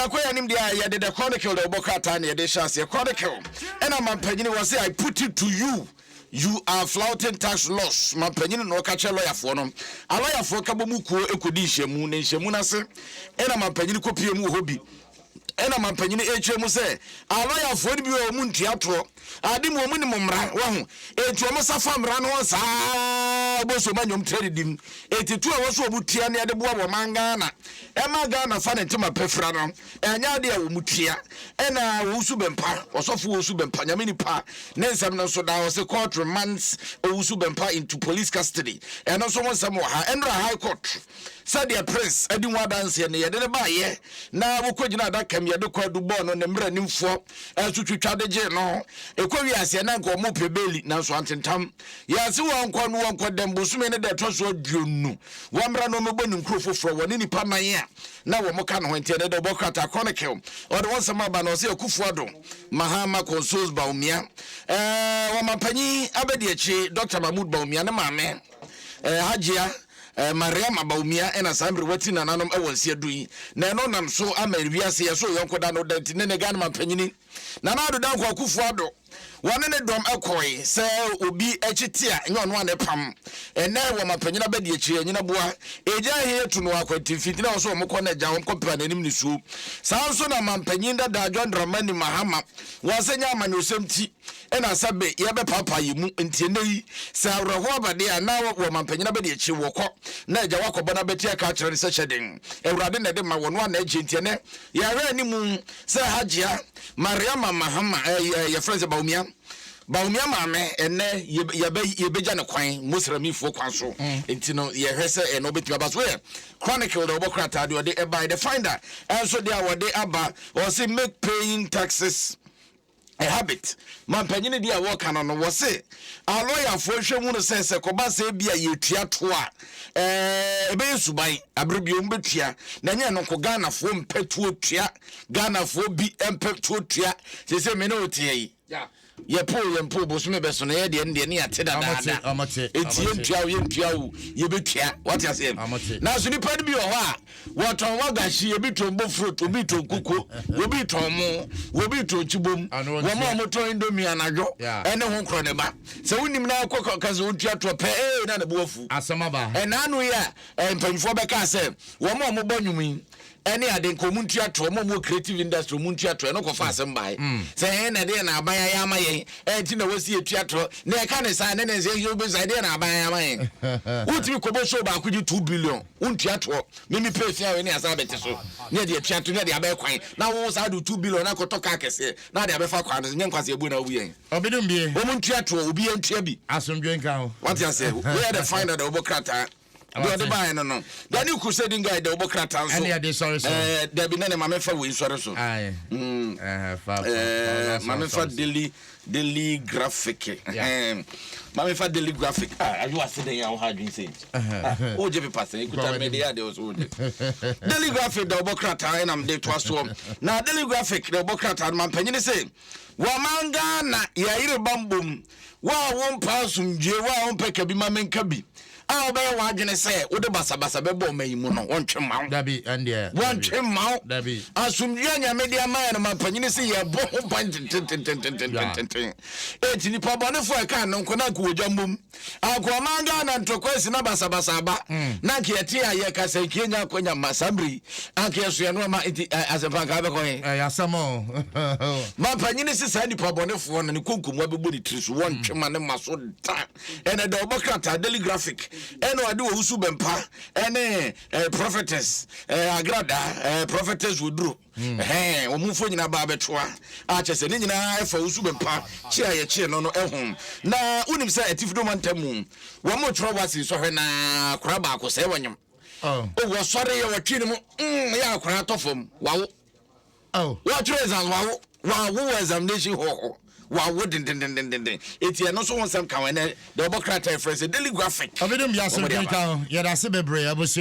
Akɔ anim deɛ a, yɛde The Chronicle de wobɔ krataa ne yɛde hyɛ aseɛ. Chronicle ɛna mampanyini wɔ sɛ, "I put it to you, you are flouting tax laws." Mampanyini na ɔka kyerɛ lɔyafoɔ no. Alɔyafoɔ ka bɔ mu kuo ɛkɔdi nhyiamu ne nhyiamu no ase, ɛna mampanyini kɔpie mu wɔ hɔ bi, ɛna mampanyini ɛkyerɛ mu sɛ alɔyafoɔ no bi wɔ mu ntua toɔ ade mu, ɔmu nim mmara waho, enti ɔmo safa mmara no ho saa bɔsɔ ma nnwom trɛ didim. Eti tu a ɛwɔ so ɔmo tua ne ɛde boa wɔ man Ghana, ɛma Ghana fa ne ntoma pɛfira no, ɛnyɛ adeɛ a wɔn tua. Ɛna Owusu Bɛmpa, ɔsɔfo Owusu Bɛmpa, Nyame nipa ne nsɛm no nso da hɔ sɛ court remands Owusu Bɛmpa into police custody. Ɛno nso ho nsɛm wɔ ha. Ɛnora High Court, sɛdeɛ Prince adi ho adanseɛ no, yɛde ne baayɛ na wokɔgyina adaka mu, yɛde kɔ adu bɔɔ no ne mmerɛ nimfoɔ ɛnso twitwa de gye no ɛkɔ wiaseɛ na nka ɔmo pɛ bail, nanso antentam yɛase wɔn nkɔ no, wɔnkɔ dɛm bosome ne deɛ ɛtɔ so 20 wɔmmra no ɔmɛbɔ ne nkuro foforɔ wɔne nipa nan a na wɔn ka ne ho. Nti ɛnɛ de ɔbɔ krataa Chronicle ɔde wɔn nsɛm aba na ɔsɛ Akufo Addo Mahama consoles Bawumia. Wɔmampanyin abɛdi akyi Dr Mahmood Bawumia ne maame Hajia Mariama Bawumia, ɛna saa mmerɛ wati nananom ɛwɔ nseɛ du yi na ɛno nam so ama wiase yɛ so yɔnko da no da. Nti ne Ghana mampanyini Nana Addo Dankwa Akufo Addo wɔne ne dɔm ɛkɔe sɛ obi akyi te a ɛnyɛ ɔno a ne pam. Ɛnɛ wɔ mampanyini abɛdi akyiri anyina boa ɛgya ahe atu no akwantimfinti na wɔ so wɔn kɔ no agya wɔn kɔpɛ n'anim ne suo. Saa nso na mampanyin dada John Dramani Mahama wɔn sɛ nyɛ amanyɔsɛm ti ɛna sɛbe yɛbɛpaapa yɛ mu. Nti ɛnɛ yi sɛ awerɛhoɔ abadeɛ a na wɔ mampanyin abɛdi akyiri wɔkɔ na agya wakɔbɔ no abɛti aka akyerɛ no sɛ hyɛ den, Awurade na ɛde ma wɔno a na agye. Nti ɛnɛ yɛhwɛ anim sɛ Hajia Mariama Mahama, yɛfrɛ sɛ Bawumia, Bawumia maame, ɛnɛ yɛbɛgya ne kwan Mosramifoɔ kwan so. Nti no yɛhwɛ sɛ ɛno wobɛtumi aba so. Yɛ Chronicle de wɔbɔ krataa deɛ ɔde ɛba. The Finder ɛnso deɛ a wɔde aba, ɔse "Make paying taxes a habit." Mampanyini deɛ a wɔka no, wɔ se alɔyafoɔ hwɛ mu no sɛ kɔba sɛ bi a yɛtua to a ɛbɛyɛ suban abere bi ɔmu bɛtua. Na ɛnyɛ no nko, Ghanafoɔ mpɛ tuo tua, Ghanafoɔ bi mpɛ tuo tua. Sɛ me ne wo teɛ yi, yɛpo yɛmpo bosome bɛ so no, yɛ deɛ no deɛ ne yɛate dadaada. Enti yɛntua wo, yɛntua wo, yɛbɛtua, wate aseɛ? Nanso nipa no bi wɔ hɔ a wɔtɔn wagahye, ebi tɔn bofrot, obi tɔn kuko, obi tɔn mo, obi tɔn kyibom, wɔn a wɔtɔn Indomie anadwo ɛne ho nkorɔ ne ba sɛ wonim na akɔ ka sɛ wotua toɔ pɛ ee na ne bo afu. Asɛm aba. Ɛnaano yi a mpanyinfoɔ bɛka sɛ wɔn a wɔbɔ nnwom yi ɛne ade nka ɔmu ntua toɔ, ɔmo a ɔmo creative industry ɔmu ntua toɔ. Ɛno kɔfa asɛm bae sɛ ɛn na ɛdeɛ na aban ayɛ ama yɛn, ɛnti na wɔsi etua toɔ na ɛka ne saa ne ne nsɛ yɛ obesa ɛdeɛ na aban ayɛ ama yɛn. Wotumi kɔbɔ show baako gye 2 billion, wontua toɔ. Mimi pɛ fia wei ne asa abɛte so ne yɛde atua to ne yɛde abɛɛ kwan na wo saa de 2 billion na akɔtɔ kaa kɛseɛ na ade abɛfa kwan no so. Nyɛ nkwasi ebu na wobu yɛn. Ɔbɛdum bie. Wɔn ntua toɔ, obi yɛn ntua bi. Asomdwe nka ho. Wate aseɛ? Weyɛ The Finder de wɔbɔ krataa deɛ ɔde baeɛ no, Dani Crusading Guide de wɔbɔ krataa nso. Ɛne yɛde sɔre so. Dabi, ne maame fa wei nsɔre so. Aye. Fa maame fa Daily Graphic. Maame fa Daily Graphic. Ah, ayo ase den a woha adwene sɛ wogye pepa sɛ ekuta mmɛde adeɛ wɔ so wogye Daily Graphic de wɔbɔ krataa, ɛnam de toa soɔ na Daily Graphic de wɔbɔ krataa no, mampanyini sɛ wɔman Ghana yɛayere bambom. Wo a wompa asomdwie, wo a wompɛ ka bi ma menka bi a wobɛyɛ w'adwene sɛ wode basabasa bɛbɔ ɔma yi mu no, wɔntwe mma wo. Dabi, ɛndeɛ. Wɔntwe mma wo. Dabi. Asomdwie a Nyame de ama yɛ no, mampanyini sɛ yɛbɔ ho ban tententententententen. Enti nipa bɔnefoɔ a ɛka no nko na anka wɔgya mmom anka ɔman Ghana ntɔkwa asi na basabasa aba na anka yɛte a yɛka sɛ nka yɛnya akwanya ma saa mmere yi anka yɛso yɛ nnoɔma. Nti asɛmpa anka wobɛkɔ he? Ɛyɛ asɛm o. Mampanyini se saa nipa bɔnefoɔ no ne konkomu abɛbɔ ne tiri so, wɔntwe ma ne ma so da. Ɛnɛ da ɔbɔ krataa Daily Graphic ɛna ɔde Owusu Bɛmpa ɛne Prophetess Agrada, Prophetess Woduro, ɛhɛn wɔn mfo nyinaa ba abɛtoa a kyerɛ sɛ ne nyinaa ɛfa Owusu Bɛmpa kye a yɛkyee no ɛho. Na wonim sɛ atifi doma ntam mu wɔn mo twerɛ wasi nsɔhwɛ na akora baako sɛ wɔnyam. Oh. O wɔsɔre yɛ wɔtwe ne mu yɛ akora atɔ fam wawo. Oh. Wɔtwerɛ exams wawo, wawo wɔ examination hall hɔ, wawo dendendendenden. Eti ɛno nso ho nsɛm ka wɔn. Ɛnɛ deɛ ɔbɔ krataa ɛfrɛ sɛ Daily Graphic. Ɔbɛdum bi. Wɔn de asomdwe aba. nka ho. Yɛda ase bebree, abusua.